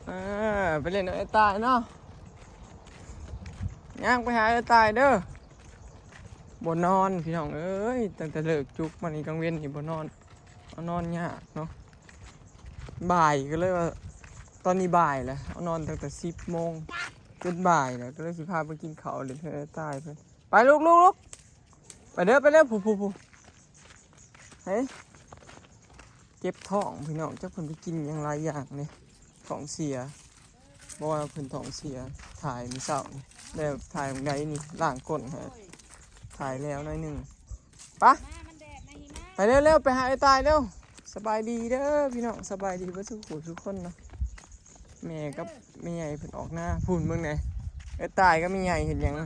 ອ່າ ໄປຫຼິ້ນນຳອ້າຍຕ່າຍເນາະ ຍ່າງໄປຫາອ້າຍຕ່າຍເດີ. ບໍ່ນອນພີ່ນ້ອງເອີຍ ຕັ້ງແຕ່ເລີກຈຸກມານີ້ ກາງເວັນນີ້ບໍ່ນອນ ເອົານອນຍາກເນາະ. ບ່າຍກໍເລີຍວ່າ ຕອນນີ້ບ່າຍແລ້ວ ເອົານອນຕັ້ງແຕ່ສິບໂມງຈົນບ່າຍແລ້ວ ກໍເລີຍຊິພາໄປກິນເຂົ້າ ຫຼິ້ນເຮືອນອ້າຍຕ່າຍເພິ່ນ. ໄປລູກໆໆ ໄປເດີ ໄປເດີ ຜູ້ໆໆ. ເຮີ້ຍ ເຈັບທ້ອງພີ່ນ້ອງ ຈັກເພິ່ນໄປກິນຫຍັງຫຼາຍຢ່າງເດ້ ທ້ອງເສຍ. ບໍ່ວ່າເພິ່ນທ້ອງເສຍ ຖ່າຍມື້ເຊົ້ານີ້ ແລ້ວຖ່າຍໝ່ອງໃດນີ້ ລ້າງກົ້ນໃຫ້ ຖ່າຍແລ້ວໜ້ອຍໜຶ່ງ. ປະ ໄປເລັວໆ ໄປຫາອ້າຍຕ່າຍເລັວ. ສະບາຍດີເດີພີ່ນ້ອງ ສະບາຍດີເບິດສູ່ຜູ້ສູ່ຄົນເນາະ. ແມ່ກັບແມ່ໃຫຍ່ເພິ່ນອອກນາ ພຸ້ນເບິ່ງແດ່ ອ້າຍຕ່າຍກັບແມ່ໃຫຍ່ເຮັດຫຍັງ? ຮະ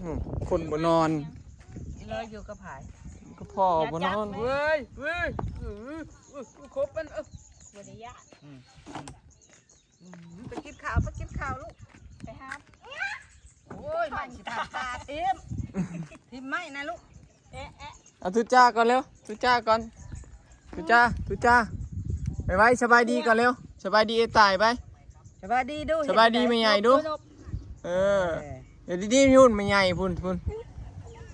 ອືມ ຄົນບໍ່ນອນ ເລີຍຢູ່ກັບໃຜ? ກັບພໍ່ບໍ່ນອນ. ເວີຍ ເວີຍ ເອີ ເອີ ຄົບມັນ ເອີ ບໍ່ໄດ້ຢ້ານ. ອືມ ອືມ ໄປກິນເຂົ້າ ໄປກິນເຂົ້າລູກ ໄປຫາ. ໂອ້ຍ ໄມ້ຊິທາດຕາຖິ້ມ ຖິ້ມໄມ້ນະລູກ. ເອະ ເອະ ເອົາ ທຸຈ້າກ່ອນເລັວ ທຸຈ້າກ່ອນ ທຸຈ້າ ທຸຈ້າ ໄວໆ ສະບາຍດີກ່ອນເລັວ ສະບາຍດີອ້າຍຕ່າຍໄປ. ສະບາຍດີດູ ສະບາຍດີແມ່ໃຫຍ່ດູ. ເອີ ເອີ ດຽວດີໆ ພຸ້ນແມ່ໃຫຍ່ພຸ້ນ ພຸ້ນ.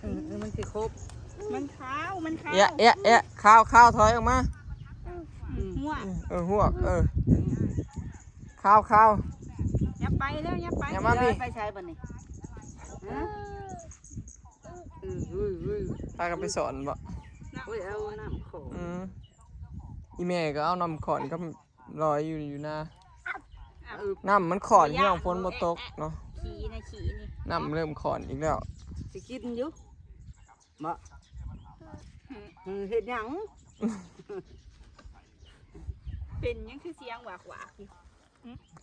ອືມ ມັນຊິຄົບ ມັນຄາວ ມັນຄາວ ເອະ ເອະ ເອະ ຄາວ ຄາວ ຖອຍອອກມາ. ອືມ ຫົວ ເອີ ຫົວ ເອີ ຄາວ ຄາວ ຢ່າໄປເດີ ຢ່າໄປ ຢ່າມາພີ່. ໄປໃສບັດນີ້? ຮະ ອືມ ອືມ ອືມ ພາກັນໄປສອນບໍ? ໂອ້ຍ ເອົານ້ຳຂອງ. ອືມ ອີ່ແມ່ກໍເອົານ້ຳຂອນກັບລອຍຢູ່ ຢູ່ນາ. ເອີ ນ້ຳມັນຂອນ ພີ່ນ້ອງ ຝົນບໍ່ຕົກເນາະ. ຂີ້ນະ ຂີ້ນີ້ ນ້ຳເລີ່ມຂອນອີກແລ້ວ. ຊິກິນຢູ່ບໍ? ອືມ ເຮັດຫຍັງ? ເປັນຫຍັງຄືສຽງຫວາກໆຢູ່?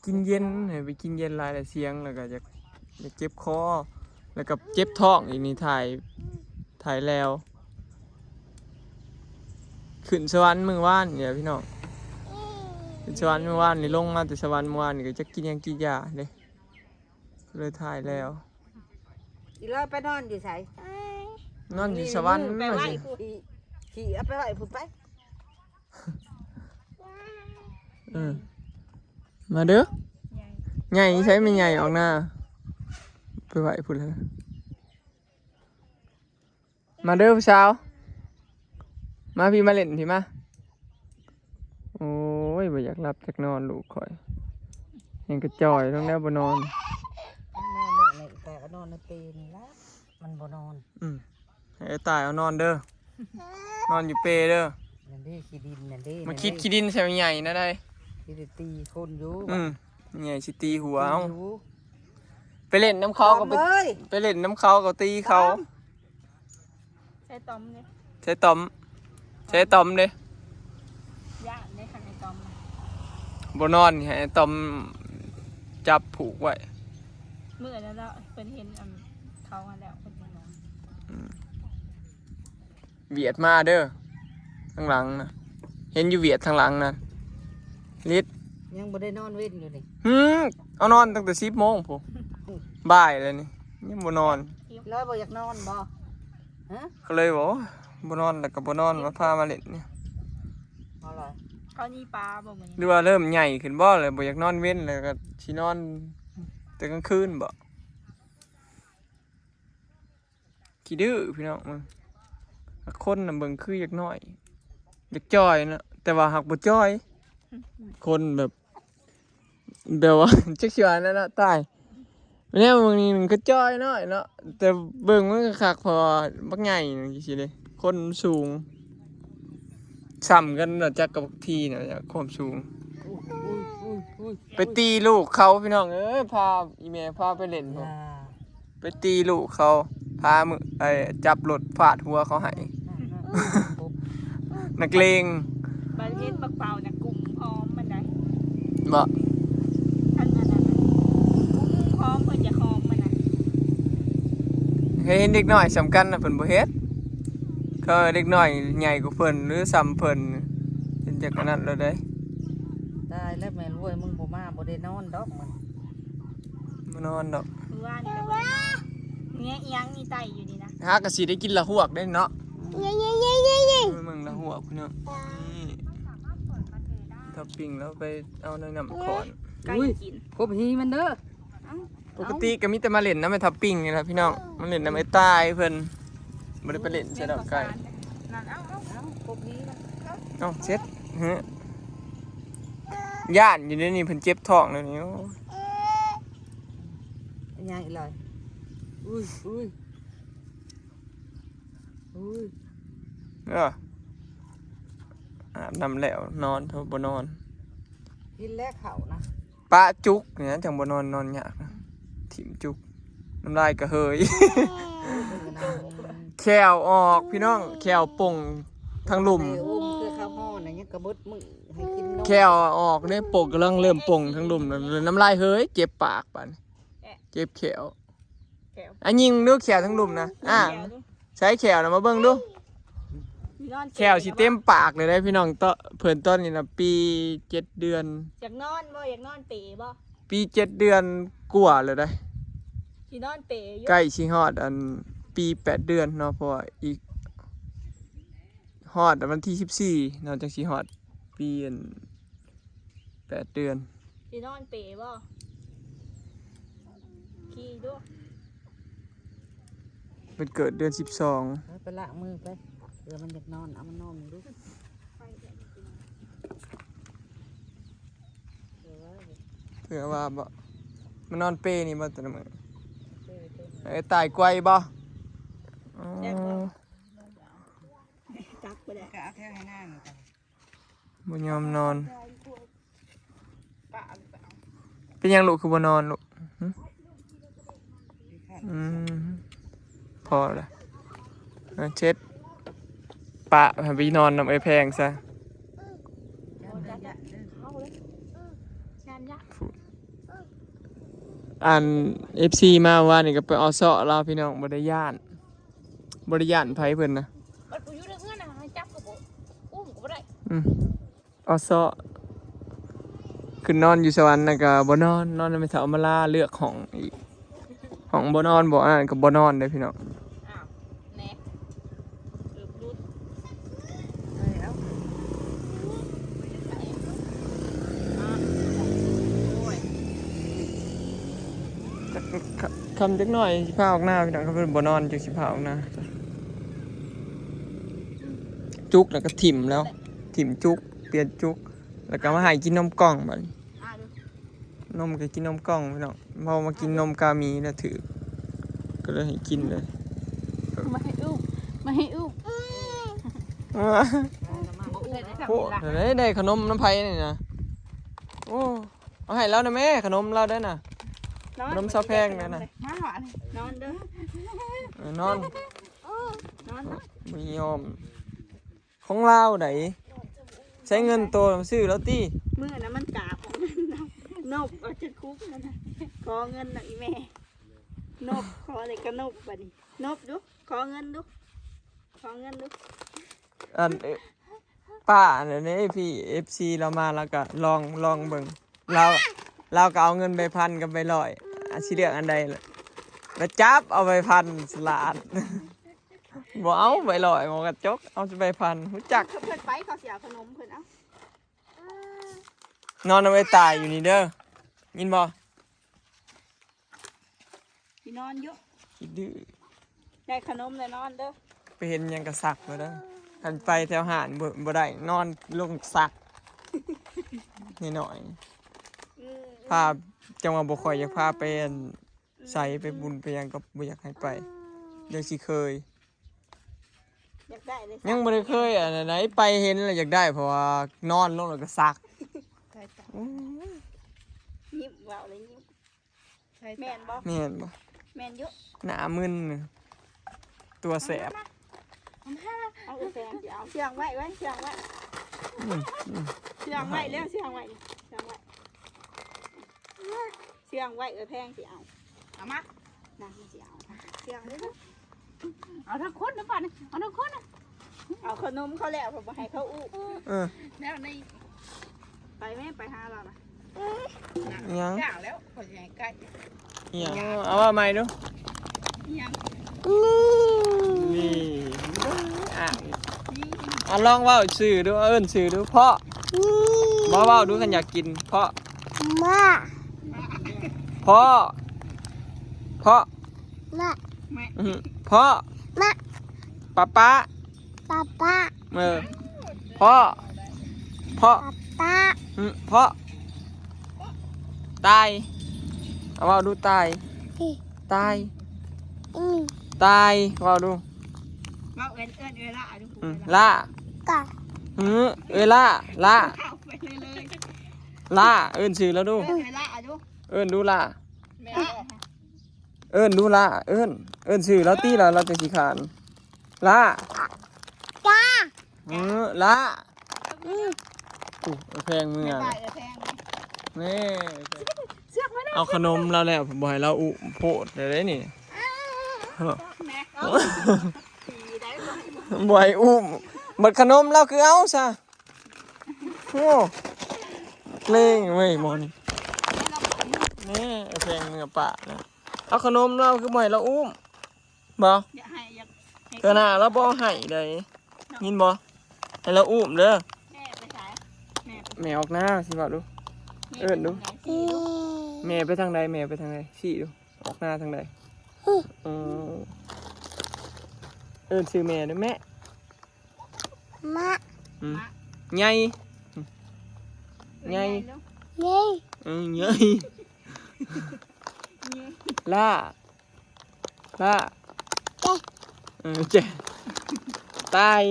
ກິນເຢັນ ໃຫ້ໄປກິນເຢັນຫຼາຍແລ້ວສຽງ ແລ້ວກໍຢາກ ຢາກເຈັບຄໍ ແລ້ວກໍເຈັບທ້ອງອີກນີ້ ຖ່າຍ ຖ່າຍແລ້ວ. ຂຶ້ນສະຫວັນມື້ວານນີ້ແຫຼະພີ່ນ້ອງ ຂຶ້ນສະຫວັນມື້ວານນີ້ ລົງມາແຕ່ສະຫວັນມື້ວານນີ້ ກໍຈັກກິນຫຍັງກິນຢາເດ້ ເລີຍຖ່າຍແລ້ວ. ອີລອຍໄປນອນຢູ່ໃສ? ນອນຢູ່ສະຫວັນ. ໄປໄວ້ພຸ້ນ ຂີ້ ເອົາໄປໄວ້ພຸ້ນໄປ. ເອີ ມາເດີ ໃຫຍ່ ໃຫຍ່ໃສແມ່ໃຫຍ່ອອກນາ ໄປໄວ້ພຸ້ນແລ້ວ. ມາເດີຜູ້ສາວ ມາພີ່ ມາຫຼິ້ນພີ່ມາ. ໂອ້ຍ ບໍ່ຢາກຫຼັບຈັກນອນລູກຂ້ອຍ ຍັງກະຈ່ອຍລົງແລ້ວບໍ່ນອນ. ນອນໃນ ໃນ ແຕ່ກໍນອນໃນເປນີ້ລະ ມັນບໍ່ນອນ. ອືມ ໃຫ້ອ້າຍຕ່າຍເອົານອນເດີ ນອນຢູ່ເປເດີ. ນັ້ນເດ້ ຂີ້ດິນນັ້ນເດ້ ມາຄິດ ນັ້ນເດ້ ຂີ້ດິນໃສ່ແມ່ໃຫຍ່ນະໄດ໋ ຊິໄດ້ຕີຄົນຢູ່. ອືມ ແມ່ໃຫຍ່ຊິຕີຫົວເອົາ. ໄປຫຼິ້ນນຳເຂົາກໍໄປ ໄປຫຼິ້ນນຳເຂົາກໍຕີເຂົາ. ໃສ່ຕອມເດ້ ໃສ່ຕອມ ໃສ່ຕອມເດ້. ຢ້ານເດ້ ຄັນໄອ້ຕອມ ບໍ່ນອນ ໃຫ້ໄອ້ຕອມຈັບຜູກໄວ້. ມື້ນັ້ນແຫຼະ ເພິ່ນເຫັນອັນເຂົາຫັ້ນແລ້ວ ເພິ່ນຈັ່ງນອນ. ອືມ ຫວຽດມາເດີ ທາງຫຼັງນະ ເຫັນຢູ່ຫວຽດທາງຫຼັງນະ. ລິດ ຍັງບໍ່ໄດ້ນອນເວັນຢູ່ນີ້. ຫື ເອົານອນຕັ້ງແຕ່ສິບໂມງພຸ້ນ ອືມ ບ່າຍແລ້ວນີ້ ຍັງບໍ່ນອນ. ລອຍບໍ່ຢາກນອນບໍ່? ຮະ ກໍເລີຍບອກບໍ່ນອນ ແລ້ວກໍບໍ່ນອນ ມາພາມາຫຼິ້ນນີ້. ເອົາລະ ເຂົາໜີປາບໍ່ມື້ນີ້ ຫຼືວ່າເລີ່ມໃຫຍ່ຂຶ້ນບໍ່ ແລ້ວບໍ່ຢາກນອນເວັນ ແລ້ວກໍຊິນອນແຕ່ກາງຄືນບໍ? ຂີ້ດື້ພີ່ນ້ອງ ມັນ ຄົນນະເບິ່ງຄືຢາກນ້ອຍ ຢາກຈ່ອຍເນາະ ແຕ່ວ່າຫາກບໍ່ຈ່ອຍ. ຄົນແບບ ແບບວ່າ ຈັກຊິວ່າແນວໃດເນາະ ຕາຍ ແນວເບິ່ງນີ້ມັນຄືຈ່ອຍນ້ອຍເນາະ ແຕ່ເບິ່ງມັນກໍຄັກ ເພາະວ່າບັກໃຫຍ່ຈັ່ງຊີ້ເດ້ ຄົນມັນສູງ ສ່ຳກັນນະ ຈັກກັບບັກຖີ່ນະ ຄວາມສູງ. ໄປຕີລູກເຂົາພີ່ນ້ອງເອີຍ ພາອີ່ແມ່ພາໄປຫຼິ້ນພຸ້ນ ໄປຕີລູກເຂົາ ພາມື ໄອ້ ຈັບລົດຟາດຫົວເຂົາໃຫ້. ນັກເລງ ບັດເຫັນບັກເປົານະກຸມຫອມມັນໄດ໋ ບໍ່ ຄັນອັນນັ້ນນະ ກຸມຫອມເພິ່ນຈະຫອມມັນນະ. ເຫັນເດັກນ້ອຍສ່ຳກັນນະ ເພິ່ນບໍ່ເຮັດ ເຂົາເດັກນ້ອຍໃຫຍ່ກວ່າເພິ່ນ ຫຼື ສ່ຳເພິ່ນ ເພິ່ນຈັກອັນນັ້ນໂລດເດ້. ຕາຍແລ້ວແມ່ລວຍ ມຶງບໍ່ມາ ບໍ່ໄດ້ນອນດອກມັນ ບໍ່ນອນດອກ. ມື້ວານນີ້ກໍບໍ່ໄດ້ມາ ແງະອີ່ຫຍັງນີ້ໄຕ່ຢູ່ນີ້ນະ ຫາກະຊິໄດ້ກິນລະຫວກເດ້ເນາະ. ເບິ່ງລະຫວກ ພີ່ນ້ອງ ນີ້ທັບປິງແລ້ວໄປເອົາໃນນ້ຳຂອນ. ໄກ່ກິນ ກົບຮີມັນເດີ. ເອົ້າ ປົກກະຕິກໍມີແຕ່ມາຫຼິ້ນນຳແມ່ທັບປິງນີ້ແຫຼະພີ່ນ້ອງ ມາຫຼິ້ນນຳໄອ້ຕາຍເພິ່ນ ບໍ່ໄດ້ໄປຫຼິ້ນໃສ່ດອກໄກ່. ນັ້ນ ເອົາ ເອົາ ເອົາ ກົບຮີມັນ ເອົາ ເຊັດ ເຮີ້ ຢ້ານຢູ່ເດນີ້ ເພິ່ນເຈັບທ້ອງແລ້ວນີ້. ໂອ້ຍ ເປັນຫຍັງອີກລະ? ອຸ້ຍ ອຸ້ຍ ອຸ້ຍ ເອີ ອາບນ້ຳແລ້ວນອນ ເພິ່ນບໍ່ນອນ. ກິນແລ້ວເຂົ້ານະ ປະຈຸກນີ້ຈັ່ງບໍ່ນອນ ນອນຍາກນະ ຖິ້ມຈຸກ ນ້ຳລາຍກະເຮີຍ ແຂ້ວອອກພີ່ນ້ອງ ແຂ້ວປົ່ງທາງລຸ່ມ ເອີ ໂອ້ ເຄືອເຂົ້າຮ້ອນນະ ຍັງກະເບິດມື້ໃຫ້ກິນນົມ ແຂ້ວອອກເດ້ ປົ່ງກຳລັງເລີ່ມປົ່ງທາງລຸ່ມ ນ້ຳລາຍເຮີຍ ເຈັບປາກບາດນີ້ ເຈັບແຂ້ວ. ແຂ້ວ ອ່ະ ຍິງດູແຂ້ວທາງລຸ່ມນະ ອ່າ ແຂ້ວດູ ໃສ່ແຂ້ວນະ ມາເບິ່ງດູ ນອນເຕັມ ແຂ້ວຊິເຕັມປາກເລີຍເດ້ພີ່ນ້ອງ. ເພິ່ນຕອນນີ້ນະ ປີເຈັດເດືອນ. ຢາກນອນບໍ່? ຢາກນອນເປບໍ່? ປີເຈັດເດືອນກວ່າແລ້ວເດ້. ຊິນອນເປຢູ່ ໃກ້ຊິຮອດອັນປີແປດເດືອນເນາະ ເພາະວ່າອີກ ຮອດວັນທີສິບສີ່ເນາະ ຈັ່ງຊິຮອດປີອັນ ແປດເດືອນ. ຊິນອນເປບໍ່? ຂີ່ດູ ເພິ່ນເກີດເດືອນສິບສອງ. ເອີ ໄປລ້າງມືໄປ ເພື່ອມັນຢາກນອນ ເອົາມັນນອນດູ. ເພື່ອວ່າບໍ່ ມານອນເປນີ້ບໍ່ແຕ່ລະມື້? ເອີ ຕາຍກວາຍບໍ່? ອໍ ຕັກໄປແລ້ວ ກໍເອົາແຖວໃຫ້ນາງ ບໍ່ຍອມນອນ. ເປັນຫຍັງລູກຄືບໍ່ນອນລູກ? ຫຶ? ອືມ ພໍລະ ເອີ ເຊັດ ປະໃຫ້ໄປນອນນຳເອື້ອຍແພງຊະ. ອັນ ເອັຟຊີ ມາວານນີ້ກໍໄປເອົາເຊາະລາວພີ່ນ້ອງ ບໍ່ໄດ້ຢ້ານ ບໍ່ໄດ້ຢ້ານໃຜເພິ່ນນະ. ບັດຜູ້ຢູ່ໃນເຮືອນນະ ໃຫ້ຈັບກໍບໍ່ ອຸ້ມກໍບໍ່ໄດ້. ອືມ ເອົາເຊາະ ຂຶ້ນນອນຢູ່ສະຫວັນນະກະບໍ່ນອນ ນອນນຳແມ່ເຖົ້າມາລາ ເລືອກຫ້ອງອີກ ຫ້ອງບໍ່ນອນ ບໍ່ອັນນັ້ນກໍບໍ່ນອນເດ້ພີ່ນ້ອງ. ອ້າວ ແນ່ ເກືອບຫຼຸດ. ເອີ ເອົາ ໂອ້ຍ ຄ່ຳຈັກໜ້ອຍຊິພາອອກໜ້າພີ່ນ້ອງ ຄັນເພິ່ນບໍ່ນອນຈຶ່ງຊິພາອອກໜ້າ. ຈຸກແລ້ວກໍຖິ້ມແລ້ວ ຖິ້ມຈຸກ ປ່ຽນຈຸກ ແລ້ວກໍມາໃຫ້ກິນນົມກ່ອງບັດນີ້. ອ່າ ນົມກໍກິນນົມກ່ອງພີ່ນ້ອງ ເພາະວ່າມາກິນນົມກາມີແລ້ວຖືກ ກໍເລີຍໃຫ້ກິນເລີຍ. ມາໃຫ້ອຸ້ມ ມາໃຫ້ອຸ້ມ ໂອ້ ໄດ້ ໄດ້ຂະໜົມນຳໃຜນີ້ນະ? ໂອ້ ເອົາໃຫ້ລາວນະແມ່ ຂະໜົມລາວໄດ້ນະ ຂະໜົມຊາວແພງໄດ້ນະ. ມາຫວານ ນອນເດີ ເອີ ນອນ ນອນ ບໍ່ຍອມ. ຂອງລາວໃດ໋ ໃຊ້ເງິນໂຕຊື້ແລ້ວຕິ. ມື້ນັ້ນມັນກາບ ນົບອອກຈາກຄຸກນັ້ນນະ ຂໍເງິນນຳອີ່ແມ່ ນົບ ຂໍແລ້ວກໍນົບ ບັດນີ້ນົບດຸ ຂໍເງິນດຸ ຂໍເງິນດຸ. ອັນ ເອີ ປ້າອັນນີ້ພີ່ ເອັຟຊີ ລາວມາ ລາວກໍລອງ ລອງເບິ່ງ ລາວ ລາວກໍເອົາເງິນໃບພັນກັບໃບຮ້ອຍ ອາ ຊິເລືອກອັນໃດລະ ລະຈັບເອົາໃບພັນສະຫຼາດ. ບໍ່ເອົາໃບຮ້ອຍ ໝໍກະຈົກ ເອົາແຕ່ໃບພັນ ຮູ້ຈັກ. ເພິ່ນໄປ ເຂົາຊິເອົາຂະໜົມເພິ່ນເອົາ. ນອນນຳໄອ້ຕາຍຢູ່ນີ້ເດີ ຍິນບໍ່? ຊິນອນຢູ່ ຂີ້ດື້ ໄດ້ຂະໜົມແລ້ວນອນເດີ. ໄປເຫັນຫຍັງກະຊັກເລີຍເດີ ຄັນໄປແຖວຮ້ານບໍ່ ບໍ່ໄດ້ ນອນລົງຊັກ ໜ້ອຍໆ. ອືມ ພາ ຈັ່ງວ່າບໍ່ຄ່ອຍຢາກພາໄປອັນ ໃສ ໄປບຸນໄປຫຍັງກໍບໍ່ຢາກໃຫ້ໄປ ຈັ່ງຊິເຄີຍ. ຢາກໄດ້ເລີຍ ຍັງບໍ່ໄດ້ເຄີຍອັນໃດ ໄປເຫັນແລ້ວຢາກໄດ້ ເພາະວ່ານອນລົງແລ້ວກໍຊັກ. ຕາຍ ຕາຍ ໂອ້ຍ ຍິ້ມ ເວົ້າແລ້ວຍິ້ມ. ຕາຍ ຕາຍ ແມ່ນບໍ່? ແມ່ນບໍ່? ແມ່ນຢູ່ ໜ້າມຶນ ຕົວແສບ. ເອົາ ເອົາແສງຊິເອົາ ເຊື່ອງໄວ້ ໄວ້ ເຊື່ອງໄວ້. ອືມ ອືມ ເຊື່ອງໄວ້ເດີ ເຊື່ອງໄວ້ ເຊື່ອງໄວ້. ເຊື່ອງໄວ້ ເອື້ອຍແພງຊິເອົາ ເອົາມາ ນາງຊິເອົາ ເຊື່ອງເດີ. ເອົາທັງຄົນນະ ບາດນີ້ ເອົາທັງຄົນນະ. ເອົາຂະໜົມເຂົາແລ້ວ ບໍ່ໃຫ້ເຂົາອຸ້ມ. ເອີ ແນວໃນ ໄປແມ່ ໄປຫາລາວນະ. ຫຍັງ? ຢ່າແລ້ວ ຂ້ອຍຊິໃຫ້ໄກ່. ຫຍັງ? ເອົາ ເອົາເວົ້າໃໝ່ດູ. ອີຫຍັງ? ນີ້ ອ່າ ນີ້ ອ ລອງເວົ້າຊື່ດູ ເອີ້ນຊື່ດູ ເພາະ ອືມ ບໍ່ເວົ້າດູ ຄັນຢາກກິນ ເພາະ ມະ ເພາະ ເພາະ ມະ ອືມ ເພາະ ມະ ປະປະ ປະປະ ເອີ ເພາະ ເພາະ ປະປະ ອືມ ເພາະ ຕາຍ ເອົາເວົ້າດູ ຕາຍ ຕາຍ ອືມ ຕາຍ ເວົ້າດູ ເວົ້າເອີ້ນ ເອີ້ນເອື້ອຍຫຼ້າດູ ອືມ ຫຼ້າ ກະ ອືມ ເອື້ອຍຫຼ້າ ຫຼ້າ ເຂົ້າໄປເລີຍ ຫຼ້າ ເອີ້ນຊື່ລາວດູ ເອີ້ນເອື້ອຍຫຼ້າດູ ເອີ້ນດູ ຫຼ້າ ແມ່ ເອີ້ນດູ ຫຼ້າ ເອີ້ນ ເອີ້ນຊື່ລາວຕິ ລາວ ລາວຈັ່ງຊິຂານ ຫຼ້າ ຈ້າ ເອີ ຫຼ້າ ອືມ ໂອ້ ເອື້ອຍແພງເມືອ ບາຍບາຍ ເອື້ອຍແພງ ແມ່ ເອົາຂະໜົມລາວແລ້ວ ບໍ່ໃຫ້ລາວອຸ້ມໂພດໄດ້ນີ້ ແມ່ ບໍ່ໃຫ້ອຸ້ມ ບັດຂະໜົມລາວຄືເອົາຊະ ໂອ້ ເກງເວີຍໝໍນີ້ ແມ່ ເອື້ອຍແພງເມືອປະນະ ເອົາຂະໜົມລາວຄືບໍ່ໃຫ້ລາວອຸ້ມ ບໍ່ ຢາກໃຫ້ ຢາກໃຫ້ ເທື່ອໜ້າລາວບໍ່ໃຫ້ໃດ ເນາະ ຍິນບໍ່ ໃຫ້ລາວອຸ້ມເດີ ແມ່ໄປໃສ ແມ່ໄປ ແມ່ອອກນາ ຊິເວົ້າດູ ເອີ້ນດູ ແມ່ໄປທາງໃດ ແມ່ໄປທາງໃດ ຊີ້ດູ ອອກນາທາງໃດ ອືມ ເອີ ເອີ້ນຊື່ແມ່ດູ ແມ່ ມະ ອືມ ມະ ໃຫຍ່ ໃຫຍ່ ໃຫຍ່ ໃຫຍ່ ເອີ ໃຫຍ່ ໃຫຍ່ ຫຼ້າ ລະ ແຈະ ເອີ ແຈະ ຕາຍ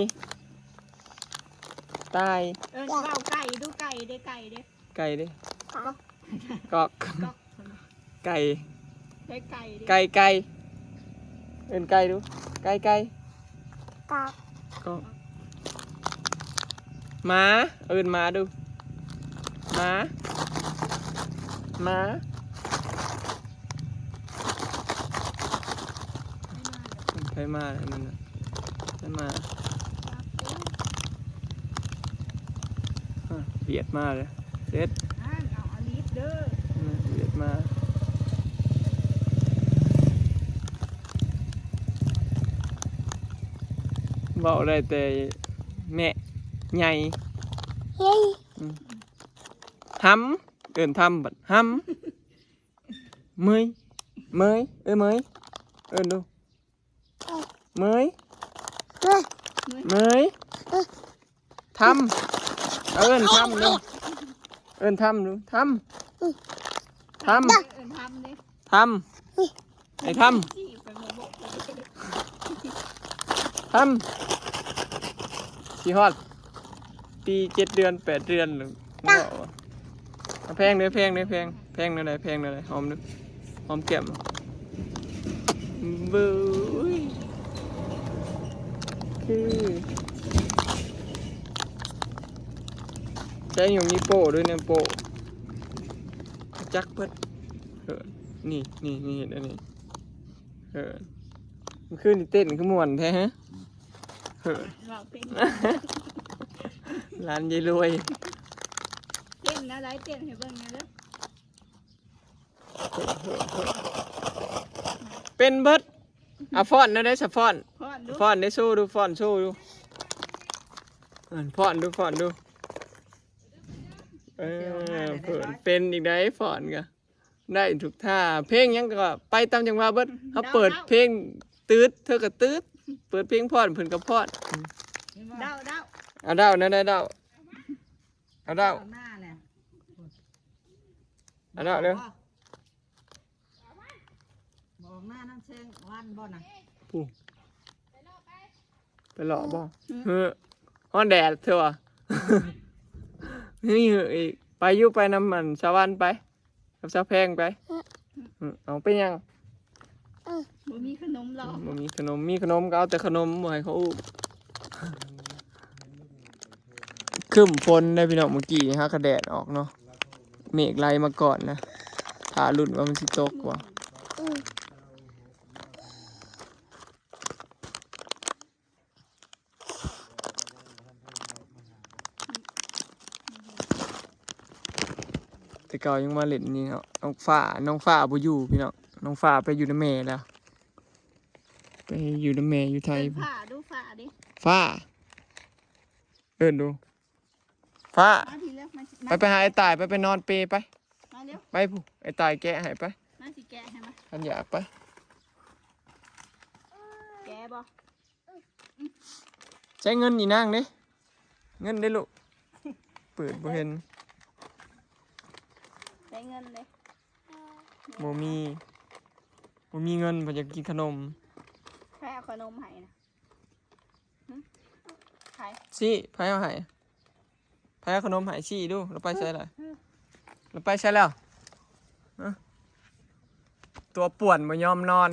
ຕາຍ ເອີ້ນເວົ້າໄກ່ດູ ໄກ່ເດ້ ໄກ່ເດ້ ໄກ່ເດ້ ກອກ ກອກ ກອກ ໄກ່ ໄກ່ ໄກ່ເດ້ ໄກ່ ໄກ່ ເອີ້ນໄກ່ດູ ໄກ່ ໄກ່ ກອກ ກອກ ໝາ ເອີ້ນໝາດູ ໝາ ໝາ ໃຜມາແລ້ວນັ້ນນະ ໃຜມາ ອາ ວຽດມາເລີຍ ເສັດ ອາ ວຽດມາ ເວົ້າໄດ້ແຕ່ແມະ ໃຫຍ່ ໃຫຍ່ ອືມ ຫຳ ເອີ້ນທຳ ບັດຫຳ ເມີຍ ເມີຍ ເອີ ເມີຍ ເອີ້ນດູ ເມີຍ ເມີຍ ເມີຍ ທຳ ເອີ້ນທຳດູ ເອີ້ນທຳດູ ທຳ ທຳ ເອີ້ນທຳເດ້ ທຳ ໄອ້ທຳ ທຳ ຊິຮອດປີເຈັດເດືອນແປດເດືອນແລ້ວ ເວົ້າວ່າ ເອົາແພງເດີ ແພງເດີ ແພງ ແພງແນວໃດ ແພງແນວໃດ ຫອມດູ ຫອມແກ້ມ ເບິ່ງ ຄື ໃຊ້ຢູ່ມີໂປ້ດ້ວຍ ແນວໂປ້ ຈັກເບິດ ເອີ ນີ້ ນີ້ ນີ້ ເຮັດອັນນີ້ ເອີ ມື້ຄືນນີ້ເຕັ້ນຄືມ່ວນແທ້ ເອີ ເວົ້າເປັນ ຫຼານຍາຍລວຍ ເຕັ້ນແນວໃດ ເຕັ້ນໃຫ້ເບິ່ງແດ່ເດີ ເປັນເບິດ ອ່ະ ຟ້ອນແນວໃດສະ ຟ້ອນ ຟ້ອນດູ ຟ້ອນເດ້ ໂຊດູ ຟ້ອນໂຊດູ ເອີ ຟ້ອນດູ ຟ້ອນດູ ເອີ ເພິ່ນເປັນອີກໄດ໋ ຟ້ອນກະໄດ້ທຸກທ່າ ເພງຫຍັງກະໄປຕາມຈັງຫວະເບິດ ເຮົາເປີດເພງຕືດ ເທີກະຕືດ ເປີດເພງຟ້ອນ ເພິ່ນກະຟ້ອນ ເດົາ ເດົາ ເອົາເດົາ ແນວໃດເດົາ ເອົາເດົາ ເອົາເດີ ບໍ່ອອກໜ້ານຳແຊງວັນບໍ່ນະ ຜູ້ ໄປເລາະບໍ່? ອືມ ເຮີ້ ຮ້ອນແດດເທື່ອ ເຮີ້ອີກ ໄປຢູ່ ໄປນຳອັນສາວວັນໄປ ກັບສາວແພງໄປ ອືມ ເອົາ ເປັນຫຍັງ? ບໍ່ມີຂະໜົມເລາະ ບໍ່ມີຂະໜົມ ມີຂະໜົມກໍເອົາແຕ່ຂະໜົມ ບໍ່ໃຫ້ເຂົາອຸ້ມ ຄຶ້ມຝົນເດ້ພີ່ນ້ອງ ເມື່ອກີ້ນີ້ຫາກະແດດອອກເນາະ ເມກໄລ່ມາກ່ອນນະ ຖ້າລຸ້ນວ່າມັນຊິຕົກບໍ່ ອືມ ແຕ່ເກົ່າຍັງມາຫຼິ້ນນີ້ເນາະ ນ້ອງຟ້າ ນ້ອງຟ້າບໍ່ຢູ່ພີ່ນ້ອງ ນ້ອງຟ້າໄປຢູ່ນຳແມ່ແລ້ວ ໄປຢູ່ນຳແມ່ຢູ່ໄທ ເອີ້ນຟ້າດູ ຟ້າເດ້ ຟ້າ ເອີ້ນດູ ຟ້າ ມາພີ້ເລັວ ມາ ໄປ ໄປຫາໄອ້ຕາຍ ໄປ ໄປນອນເປໄປ ມາເລັວ ໄປພຸ້ນ ໄອ້ຕາຍແກະໃຫ້ໄປ ມາຊິແກະໃຫ້ມາ ຄັນຢາກໄປ ແກະບໍ່? ໃຊ້ເງິນອີນາງເດ້ ເງິນເດ້ລູກ ເປີດບໍ່ເຫັນ ໃຊ້ເງິນເດ້ ບໍ່ມີ ບໍ່ມີເງິນ ເພິ່ນຢາກກິນຂະໜົມ ໃຜເອົາຂະໜົມໃຫ້ນະ? ຫຶ? ໃຜ? ຊີ້ ໃຜເອົາໃຫ້? ໃຜເອົາຂະໜົມໃຫ້? ຊີ້ດູ ລາວໄປໃສລະ? ລາວໄປໃສແລ້ວ? ຮະ? ຕົວປ່ວນບໍ່ຍອມນອນ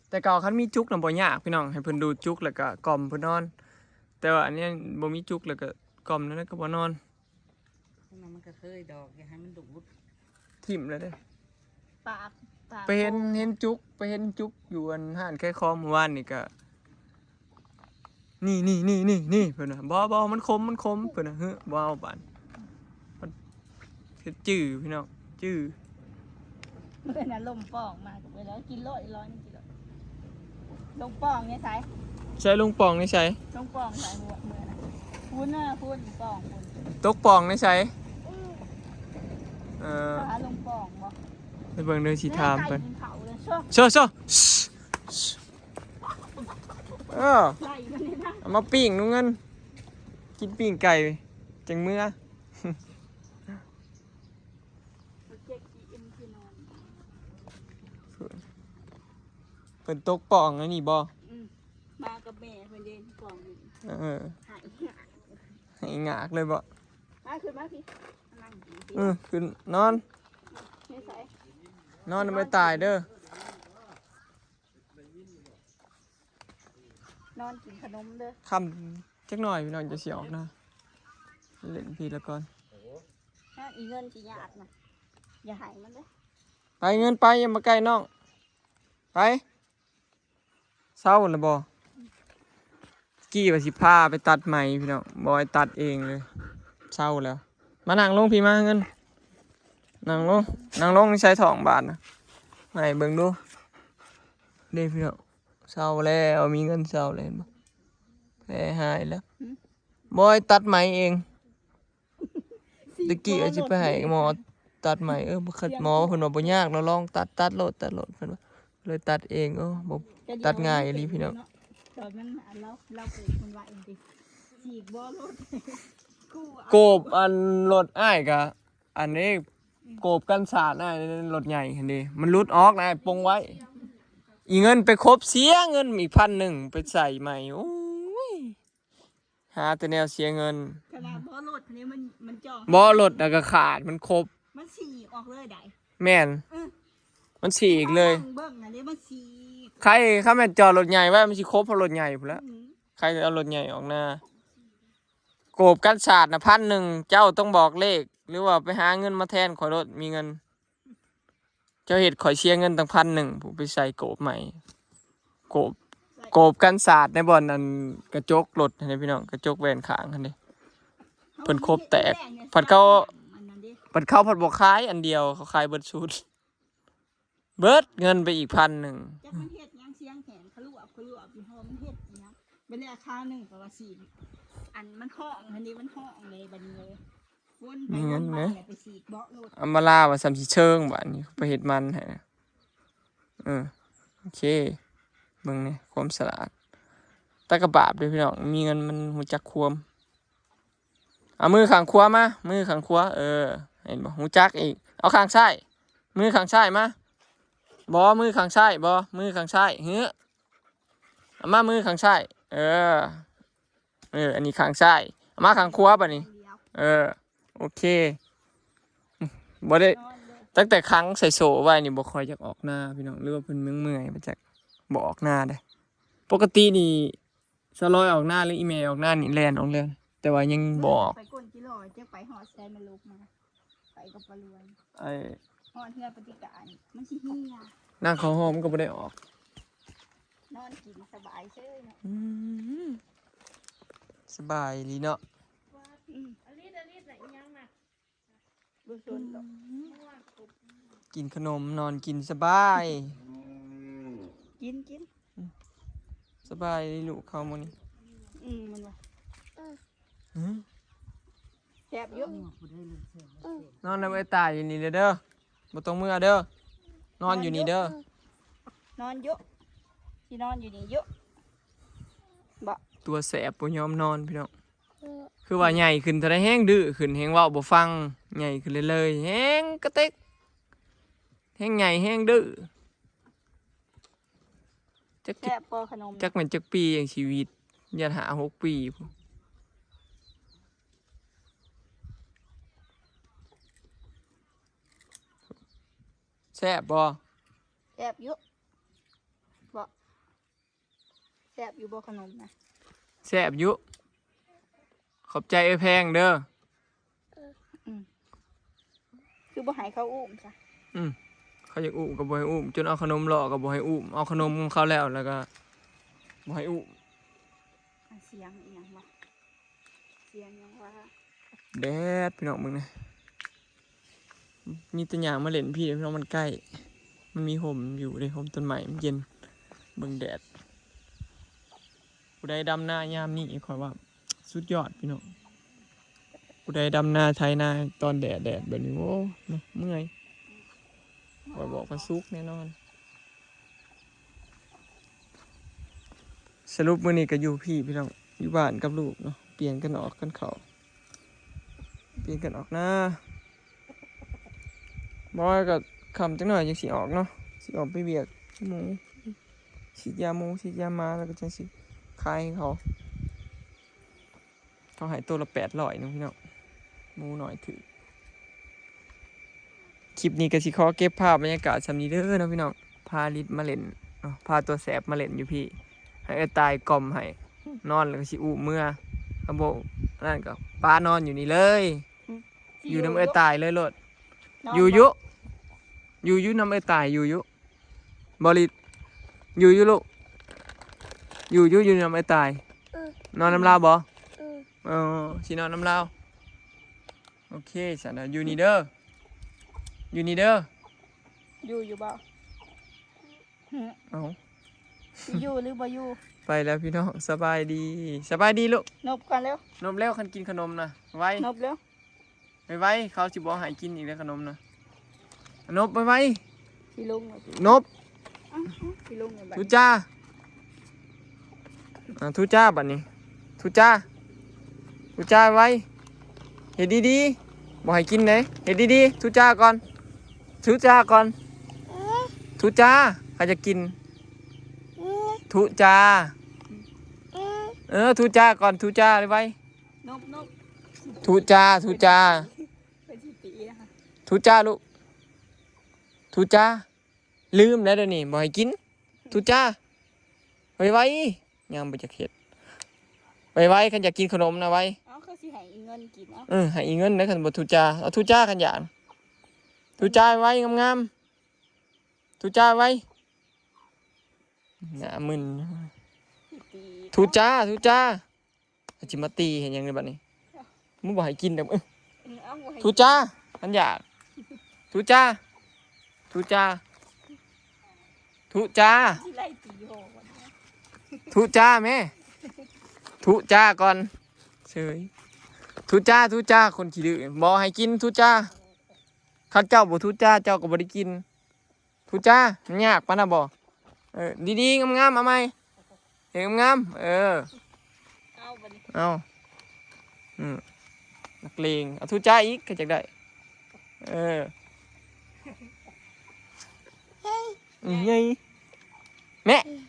ແຕ່ເກົ່າຄັນມີຈຸກນະບໍ່ຍາກພີ່ນ້ອງ ໃຫ້ເພິ່ນດູດຈຸກແລ້ວກະກ່ອມເພິ່ນນອນ ແຕ່ວ່າອັນນີ້ບໍ່ມີຈຸກແລ້ວກະກ່ອມແນວໃດກະບໍ່ນອນ. ມັນກະເຄີຍດອກ ຢ່າໃຫ້ມັນດູດ ຖິ້ມແລ້ວເດ້ ປາກ ປາກ ໄປເຫັນ ໂກງ ເຫັນຈຸກ ໄປເຫັນຈຸກຢູ່ອັນຮ້ານຂາຍຂອງມື້ວານນີ້ກະ ນີ້ໆໆໆ ເພິ່ນວ່າ ບໍ່ ບໍ່ ມັນຂົມ ມັນຂົມ ເພິ່ນວ່າ ເຮີ ບໍ່ເອົາບາດ ມັນເຮັດຈື່ພີ່ນ້ອງ ຈື່ ເພິ່ນວ່າລົມປ່ອງມາ ເພິ່ນວ່າກິນໂລດ ອີຫຼ້ອຍນີ້ກິນໂລດ ລົງປ່ອງໃນໃສ? ໃສລົງປ່ອງໃນໃສ? ລົງປ່ອງໃສ ເມື່ອ ເມື່ອນະ ພຸ້ນນະ ພຸ້ນປ່ອງພຸ້ນ ຕົກປ່ອງໃນໃສ? ເອີ ຫາລົງປ່ອງບໍ່? ໄປເບິ່ງເດີ ຊິຖາມເພິ່ນ ໂຊ ໂຊ ເອີ ເອົາມາປີ້ງດູເງິນ ກິນປີ້ງໄກ່ຈັ່ງເມືອ ເພິ່ນຕົກປ່ອງອັນນີ້ບໍ່? ອືມ ມາກັບແມ່ເພິ່ນເດ້ ປ່ອງນີ້ ເອີ ໃຫ້ ໃຫ້ງາກເລີຍບໍ່? ມາ ຂຶ້ນມາພີ້ ນັ່ງພີ້ ເອີ ຂຶ້ນນອນ ໃນໃສ? ນອນນຳໄອ້ຕາຍເດີ ນອນກິນຂະໜົມເດີ ຄ່ຳຈັກໜ້ອຍພີ່ນ້ອງ ຈະຊິອອກນາ ເຫຼັ້ນພີ້ລະກ່ອນ ຮະ ອີເງິນຊິຍາດນະ ຢ່າໃຫ້ມັນເດີ ໄປເງິນໄປ ຢ່າມາໃກ້ນ້ອງ ໄປ ເຊົາແລ້ວບໍ່? ກີ້ວ່າຊິພາໄປຕັດໄໝພີ່ນ້ອງ ບໍ່ໃຫ້ຕັດເອງເລີຍ ເຊົາແລ້ວ ມານັ່ງລົງພີ້ມາ ເງິນ ນັ່ງລົງ ນັ່ງລົງ ໃສ່ທ້ອງບາດນະ ໃຫ້ເບິ່ງດູ ເດ້ພີ່ນ້ອງ ເຊົາແລ້ວ ມີເງິນເຊົາແລ້ວ ເຫັນບໍ່? ແຜຫາຍແລ້ວ ຫື? ບໍ່ໃຫ້ຕັດໄໝເອງ ຕະກີ້ວ່າຊິໄປໃຫ້ໝໍຕັດໄໝ ເອີ ໝໍເພິ່ນວ່າບໍ່ຍາກ ລາວລອງຕັດ ຕັດໂລດ ຕັດໂລດ ເພິ່ນວ່າ ເລີຍຕັດເອງ ໂອ້ ບໍ່ ຕັດງ່າຍອີ່ຫຼີພີ່ນ້ອງ ຕອນນັ້ນລາວ ລາວເປັນຄົນວ່າເອງຕິ ສີກບໍ່ໂລດ ໂກບອັນລົດອ້າຍກະ ອັນນີ້ ໂກບກັນສາດອ້າຍ ລົດໃຫຍ່ຫັ້ນເດ ມັນຫຼຸດອອກນະ ປົງໄວ້ ອີເງິນໄປຄົບເສຍເງິນອີກພັນໜຶ່ງ ໄປໃສ່ໃໝ່ ໂອ້ຍ ຫາແຕ່ແນວເສຍເງິນ ຂະໜາດເບາະລົດນີ້ມັນ ມັນຈ່ອງ ເບາະລົດນະກະຂາດ ມັນຄົບ ມັນສີກອອກເລີຍໃດ໋ ແມ່ນ ເອີ ມັນສີກເລີຍ ເບິ່ງອັນນີ້ມັນສີກ ໃຄ ຄັນແມ່ນຈອດລົດໃຫຍ່ໄວ້ ມັນຊິຄົບເອົາລົດໃຫຍ່ພຸ້ນລະ ອືມ ໃຄເອົາລົດໃຫຍ່ອອກນາ ໂກບກັນສາດນະ ພັນໜຶ່ງ ເຈົ້າຕ້ອງບອກເລກ ຫຼືວ່າໄປຫາເງິນມາແທນຂ້ອຍໂລດ ມີເງິນ ເຈົ້າເຮັດຂ້ອຍເສຍເງິນຕັ້ງພັນໜຶ່ງ ຜູ້ໄປໃສ່ໂກບໃໝ່ ໂກບ ໂກບກັນສາດໃນບ່ອນອັນກະຈົກລົດຫັ້ນເດ້ພີ່ນ້ອງ ກະຈົກແວ່ນຂ້າງຫັ້ນເດ້ ເພິ່ນຄົບແຕກ ພັດເຂົາ ພັດເຂົາພັດບໍ່ຂາຍອັນດຽວ ເຂົາຂາຍເບິດຊຸດ ເບິດເງິນໄປອີກພັນໜຶ່ງ ຈັກມັນເຮັດຫຍັງ ສຽງແຂນຂະລວບຂະລວບຢູ່ ເຮົາມັນເຮັດອີຫຍັງ ບັດນີ້ລາຄາໜຶ່ງກໍວ່າສີ່ ອັນມັນຮ້ອງຫັ້ນເດ້ ມັນຮ້ອງເລີຍ ບັດນີ້ເລີຍ ວົນໄປວົນມາ ໄປສີກເບາະລົດ ອຳມາລາວ່າສ່ຳຊິເຊີງ ບາດນີ້ໄປເຮັດມັນໃຫ້ນະ ເອີ ໂອເຄ ເບິ່ງແດ່ ຄວາມສະຫຼາດ ແຕ່ກະບາບເດ້ພີ່ນ້ອງ ມີເງິນມັນຮູ້ຈັກຄວາມ ເອົາມືຂ້າງຂວາມາ ມືຂ້າງຂວາ ເອີ ເຫັນບໍ່ ຮູ້ຈັກອີກ ເອົາຂ້າງຊ້າຍ ມືຂ້າງຊ້າຍມາ ບໍ່ ມືຂ້າງຊ້າຍ ບໍ່ ມືຂ້າງຊ້າຍ ເອີ ເອົາມາມືຂ້າງຊ້າຍ ເອີ ເອີ ອັນນີ້ຂ້າງຊ້າຍ ເອົາມາຂ້າງຂວາບາດນີ້ ເອີ ໂອເຄ ບໍ່ໄດ້ ຕັ້ງແຕ່ຂັງໃສ່ໂສ້ໄວ້ນີ້ ບໍ່ຄ່ອຍຢາກອອກນາພີ່ນ້ອງ ຫຼືວ່າເພິ່ນເມື່ອຍໆ ບໍ່ຈັກ ບໍ່ອອກນາເດ້ ປົກກະຕິນີ້ ສາວລອຍອອກນາ ຫຼືອີ່ແມ່ອອກນານີ້ແລ່ນອອກເລີຍ ແຕ່ວ່າຍັງບໍ່ອອກ ໄປກົ້ນກິໂລ ຈັກໄປຮອດໃສ ມັນລຸກມາ ໄປກັບປາລວຍ ໄອ້ ຮອດເຮືອປະຕິການ ມັນຊິເຫື່ອ ນາງເຂົ້າຫ້ອງມັນກໍບໍ່ໄດ້ອອກ ນອນກິນສະບາຍເຊີຍເນາະ ອືມ ສະບາຍອີ່ຫຼີເນາະ ອືມ ອັນນີ້ ອັນນີ້ນະ ອີຫຍັງນະ? ບໍ່ສົນດອກ ກິນຂະໜົມ ນອນກິນສະບາຍ ກິນ ກິນ ສະບາຍລູກເຂົາມື້ນີ້ ອືມ ມັນວ່າ ນອນນຳເອື້ອຍຕາຍຢູ່ນີ້ເດີ ບໍ່ຕ້ອງເມືອເດີ ນອນຢູ່ນີ້ເດີ. ນອນຢູ່ ຊິນອນຢູ່ນີ້ຢູ່ບໍ່? ຕົວແສບບໍ່ຍອມນອນພີ່ນ້ອງ. ຄືວ່າໃຫຍ່ຂຶ້ນເທົ່າໃດແຮງດື້ຂຶ້ນ ແຮງເວົ້າບໍ່ຟັງ ໃຫຍ່ຂຶ້ນເລື້ອຍໆ ແຮງກະເຕັກ ແຮງໃຫຍ່ແຮງດື້. ຈັກ ແຊບບໍ່ຂະໜົມ? ຈັກແມ່ນຈັກປີ ຈັ່ງຊີວິດ ຢ້ານຫ້າຫົກປີພຸ້ນ. ແຊບບໍ່? ແຊບຢູ່ບໍ່? ແຊບຢູ່ບໍ່ຂະໜົມນະ? ແຊບຢູ່. ຂອບໃຈເອື້ອຍແພງເດີ. ອືມ ຄືບໍ່ໃຫ້ເຂົາອຸ້ມຊະ? ອືມ ເຂົາຢາກອຸ້ມກໍບໍ່ໃຫ້ອຸ້ມ ຈົນເອົາຂະໜົມຫຼໍ່ກໍບໍ່ໃຫ້ອຸ້ມ ເອົາຂະໜົມຂອງເຂົາແລ້ວ ແລ້ວກໍບໍ່ໃຫ້ອຸ້ມ. ອາ ສຽງອີຫຍັງວະ? ສຽງຫຍັງວະ? ແດດພີ່ນ້ອງເບິ່ງນະ ມີແຕ່ຍ່າງມາຫຼິ້ນພີ້ເດ້ພີ່ນ້ອງ ມັນໃກ້ ມັນມີຮົ່ມຢູ່ເດ້ ຮົ່ມຕົ້ນໄມ້ມັນເຢັນ ເບິ່ງແດດ. ຜູ້ໃດດຳນາຍາມນີ້ຂ້ອຍວ່າສຸດຍອດພີ່ນ້ອງ ຜູ້ໃດດຳນາໄຖນາຕອນແດດໆ ແບບນີ້ ໂອ້ ເນາະ ເມື່ອຍ ຂ້ອຍບອກວ່າສຸກແນ່ນອນ. ສະຫຼຸບມື້ນີ້ກໍຢູ່ພີ້ພີ່ນ້ອງ ຢູ່ບ້ານກັບລູກເນາະ ປ່ຽນກັນອອກກັນເຂົ້າ ປ່ຽນກັນອອກນາ. ບໍ່ວ່າກໍຄ່ຳຈັກໜ້ອຍຈັ່ງຊິອອກເນາະ ຊິອອກໄປວຽກໝູ ສີດຢາໝູ ສີດຢາໝາ ແລ້ວກໍຈັ່ງຊິຂາຍໃຫ້ເຂົາ. ເຂົາໃຫ້ໂຕລະແປດຮ້ອຍໜຶ່ງພີ່ນ້ອງ ໝູນ້ອຍຖືກ. ຄລິບນີ້ກໍຊິຂໍເກັບພາບບັນຍາກາດສ່ຳນີ້ເດີເນາະພີ່ນ້ອງ ພາລິດມາຫຼິ້ນເນາະ ພາຕົວແສບມາຫຼິ້ນຢູ່ພີ້ ໃຫ້ເອື້ອຍຕາຍກ່ອມໃຫ້ນອນ ແລ້ວກໍຊິອຸ້ມເມືອ ຖ້າບໍ່ນັ້ນກໍປະນອນຢູ່ນີ້ເລີຍ ອືມ ຢູ່ນຳເອື້ອຍຕາຍເລີຍໂລດ. ຢູ່ຢູ່ ຢູ່ຢູ່ນຳເອື້ອຍຕາຍ ຢູ່ຢູ່ ບໍລິດ ຢູ່ຢູ່ລູກ ຢູ່ຢູ່ ຢູ່ນຳເອື້ອຍຕາຍ ອືມ ນອນນຳລາວບໍ? ອືມ ເອີ ຊິນອນນຳລາວ. ໂອເຄ ຊັ້ນນະ ຢູ່ນີ້ເດີ ຢູ່ນີ້ເດີ. ຢູ່ຢູ່ບໍ່? ຫື ເອົ້າ ຢູ່ຫຼືບໍ່ຢູ່? ໄປແລ້ວພີ່ນ້ອງ ສະບາຍດີ ສະບາຍດີລູກ. ນົບກ່ອນເລັວ ນົບແລ້ວ ຄັນກິນຂະໜົມນະ ໄວ ນົບເລັວ. ໄວໆ ເຂົາຊິບໍ່ໃຫ້ກິນອີກເດ້ຂະໜົມນະ. ນົບໄວໆ ຊິລົງແລ້ວ ນົບ ອ້າວ ຊິລົງແລ້ວບັດ ທຸຈ້າ ອ່າ ທຸຈ້າບັດນີ້ ທຸຈ້າ ທຸຈ້າໄວ ເຮັດດີໆ ບໍ່ໃຫ້ກິນເດ້ ເຮັດດີໆ ທຸຈ້າກ່ອນ ທຸຈ້າກ່ອນ ທຸຈ້າ ຂ້າຢາກກິນ ທຸຈ້າ ເອີ ທຸຈ້າກ່ອນ ທຸຈ້າໄວໆ. ນົບ ນົບ ທຸຈ້າ ທຸຈ້າ ເພິ່ນຊິຕີນະ ທຸຈ້າລູກ ທຸຈ້າ ລືມແລ້ວດຽວນີ້ ບໍ່ໃຫ້ກິນ ທຸຈ້າ ໄວໆ ຍັງບໍ່ຢາກເຮັດ ໄວໆ ຄັນຢາກກິນຂະໜົມນະ ໄວ ເອົາ ຄືຊິໃຫ້ອີເງິນກິນ ເອົາ ເອີ ໃຫ້ອີເງິນເດ້ ຄັນບໍ່ທຸຈ້າ ເອົາ ທຸຈ້າ ຄັນຢາກ ທຸຈ້າ ໄວໆ ງາມໆ ທຸຈ້າ ໄວ ໜ້າມຶນ ທຸຈ້າ ທຸຈ້າ. ຊິມາຕີເຮັດຫຍັງນີ້ບັດນີ້ ມຶງບໍ່ໃຫ້ກິນດອກ ເອີ ເອົາ ບໍ່ໃຫ້ ທຸຈ້າ ຄັນຢາກ ທຸຈ້າ ທຸຈ້າ ທຸຈ້າ ທຸຈ້າແມ່ ທຸຈ້າກ່ອນ ເຊີຍ ທຸຈ້າ ທຸຈ້າ ຄົນຂີ້ດື້ ບໍ່ໃຫ້ກິນ ທຸຈ້າ ຄັນເຈົ້າບໍ່ທຸຈ້າ ເຈົ້າກໍບໍ່ໄດ້ກິນ. ທຸຈ້າ ມັນຍາກປານນັ້ນບໍ່? ເອີ ດີໆ ງາມໆ ເອົາໃໝ່ ເຮັດງາມໆ ເອີ ເອົາບັດນີ້ ເອົາ ອືມ ນັກເລງ ເອົາ ທຸຈ້າອີກ ກໍຢາກໄດ້ ເອີ ເຮີ້ຍ ອືມ ໃຫຍ່ ແມ່ ອືມ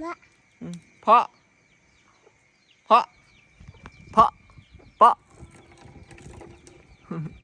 ມາ ອືມ ເພາະ ເພາະ ເພາະ ເພາະ.